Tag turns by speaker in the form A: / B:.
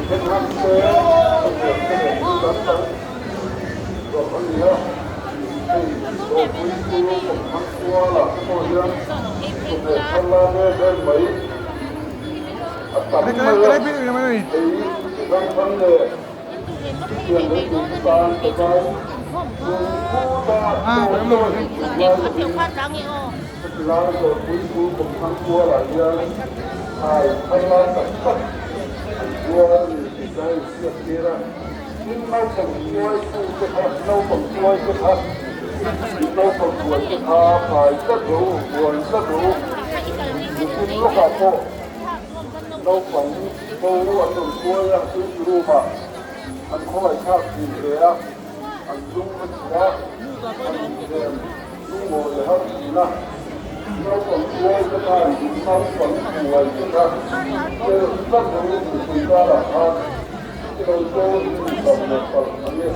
A: Thenham te chutiang te nen hi kan tam zawrh a ni a, hei Dawrpui chu Kawmthang kualah te pawh hian chawhmeh thar lai vel vel mai a tam mai a, ei chi hrang hrang leh chutiang lei tur chu tan ka zai lungphu ta chaw chaw hi chhun lai lovin heti lai Dawrpui chu Kawmthang kualah hian thlai thar lai tak tak an zuar a ni tih ka inhriat tir a, tin naupang tuaitu te kha naupang tuai te kha naupang tuai te kha kai tlat ro buai tlat ro nikum lawkah pawh naupang bo an rawn tuai a duty room ah an khawngaihthlak thin hle a an lung a chhia a an inhnem lungawi a har thin a naupang tuai te khan naupang buai te kha chelh tlat ro mipui karah khan Chilo chu in hlauh leh palh a ni.